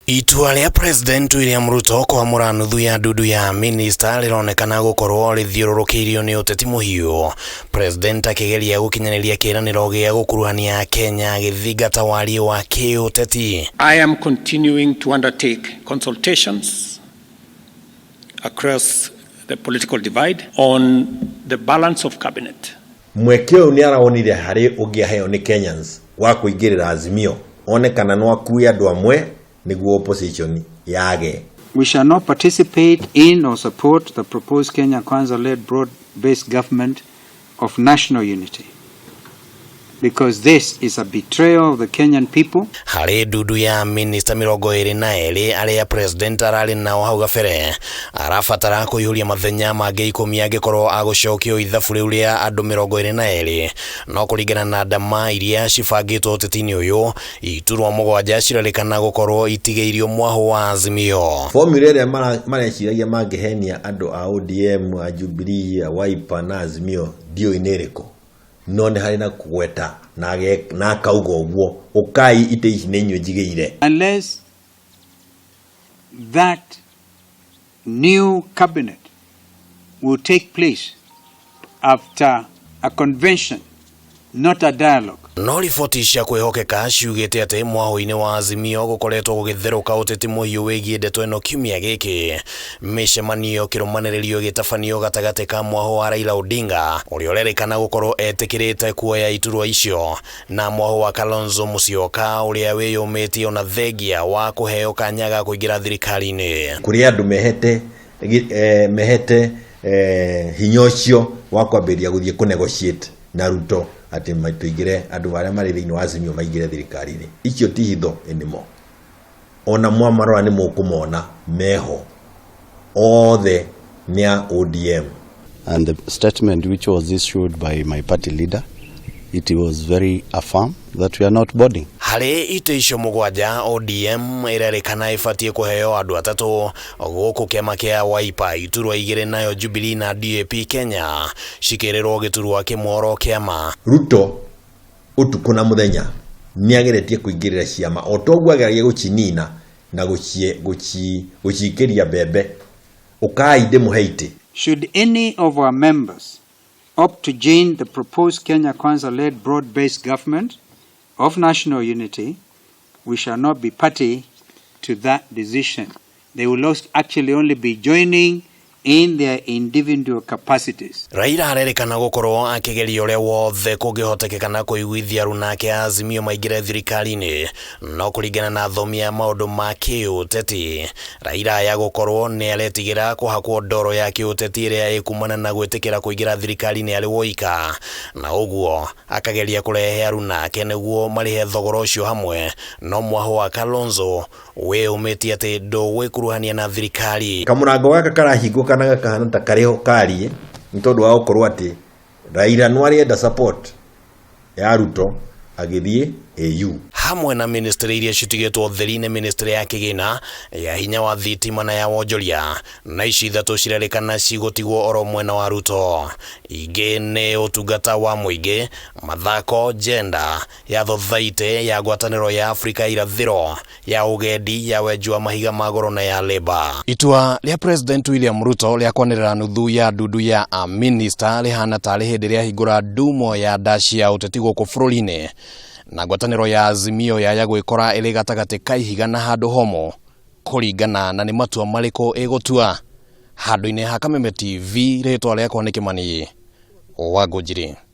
Itua rĩa President William Ruto kwamũra nuthu ya ndundu ya minista rĩronekana gũkorwo rĩthiũrũrũkĩirio nĩ ũteti mũhiũ. President akĩgeria gũkinyanĩria kĩĩranĩro gĩa gũkuruhania Kenya agĩthingata wariĩ wa kĩũteti. I am continuing to undertake consultations across the political divide on the balance of cabinet. Mweke ũyũ nĩ arawonire harĩ ũngĩaheo nĩ Kenyans wa kũingĩrĩra Azimio one kana no akue andũ amwe nĩguo opposition yage. We shall not participate in or support the proposed Kenya Kwanza-led broad-based government of national unity, because this is a betrayal of the Kenyan people. Harĩ ndundu ya minista 22 arĩa president ararĩ nao hau gabere, arabatara kũihũria mathenya mangĩ 10 angĩkorwo agũcokio ithabu rĩu rĩa andũ 22. No kũringana na ndama iria cibangĩtwo ũteti-inĩ ũyũ, iturwa 7 cirarĩkana gũkorwo itigĩirio mwahũ wa Azimio. Formula ĩrĩa mareciragia mangĩhenia andũ a ODM, a Jubilee, a Wiper na Azimio ndiũĩ nĩ ĩrĩkũ, no nĩ harĩ na kũgweta na akauga ũguo, ũkai itĩ ici nĩ inyuĩ njigĩire. Unless that new cabinet will take place after a convention, not a dialogue. No riboti cia kwĩhokeka ciugĩte atĩ mwahũ-inĩ wa Azimio gũkoretwo gũgĩtherũka ũteti mũhiũ wĩgiĩ ndeto ĩno kiumia gĩkĩ. Mĩcemanio kĩrũmanĩrĩrio ĩgĩtabanio gatagatĩ ka mwahũ wa Raila Odinga ũrĩa ũrerĩkana gũkorwo etĩkĩrĩte kuoya iturwa icio na mwahũ wa Kalonzo Musyoka ũrĩa wĩyũmĩtie ona thengia wa kũheo kanya ga kũingĩra thirikari-inĩ. Kũrĩ andũ mehete hinya ũcio wa kwambĩrĩria gũthiĩ kũ negotiate na Ruto atĩ tũingĩre andũ arĩa marĩ thĩinĩ wa Azimio maingĩre thirikari-inĩ. Icio ti hitho anymore. Ona mwamarora nĩ mũkũmona meho othe nĩ a ODM. And the statement which was issued by my party leader, it was very affirmed that we are not boarding. Harĩ itĩ icio 7, ODM ĩrerĩkana ĩbatiĩ kũheo andũ 3, gũkũ kĩama kĩa Wiper iturwa 2, nayo Jubilee na DAP Kenya cikĩrĩrwo gĩturwa kĩmwe oro kĩama. Ruto ũtukũ na mũthenya nĩageretie kũingĩrĩra ciama o toguo ageragia gũcinina na gũciikĩria mbembe. Ũkai ndĩmũhe itĩ. Should any of our members opt to join the proposed Kenya Kwanza-led broad-based government of national unity, we shall not be party to that decision. They will actually only be joining in their individual capacities. Raila arerĩkana gũkorwo akĩgeria ũrĩa wothe kũngĩhotekeka kũiguithia aruna ake a Azimio maingĩre thirikari-inĩ, no kũringana na athomi a maũndũ ma kĩũteti, Raila aya gũkorwo nĩ aretigĩra kũhakwo ndoro ya kĩũteti ĩrĩa ĩkumana na gwĩtĩkĩra kũingĩra thirikari-inĩ arĩ woika, na ũguo akageria kũrehe aruna ake nĩguo marĩhe thogora ũcio hamwe. No mwahũ wa Kalonzo wĩyũmĩtie atĩ ndũgwĩkuruhania na thirikari. Kamũrango gaka karahingũka na gakahana ta karĩho kariĩ nĩ tondũ wa gũkorwo atĩ Raila no arenda support ya Ruto agĩthiĩ AU. Hamwe na ministry iria citigĩtwo theri nĩ ministry ya kĩgĩna, ya hinya wa thitima na ya wonjoria, na ici 3 cirerĩkana cigũtigwo oro mwena wa Ruto. Ingĩ nĩ ũtungata wa mũingĩ, mathako, gender, ya thothaitĩ, ya ngwatanĩro ya Afrika irathĩro, ya ũgendi, ya wenji wa mahiga ma goro na ya labour. Itua rĩa President William Ruto rĩa kwanĩrĩra nuthu ya ndundu ya minista rĩhana tarĩ hĩndĩ rĩahingũra ndumo ya ndaci ya ũteti gũkũ bũrũri-inĩ, na ngwatanĩro ya Azimio yaya gwĩkora ĩrĩ gatagatĩ ka ihiga na handũ homũ kũringana na nĩ matua marĩkũ ĩgũtua. Handũ-inĩ ha Kameme TV, rĩtwa rĩakwa nĩ Kĩmani wa Ngũnjiri.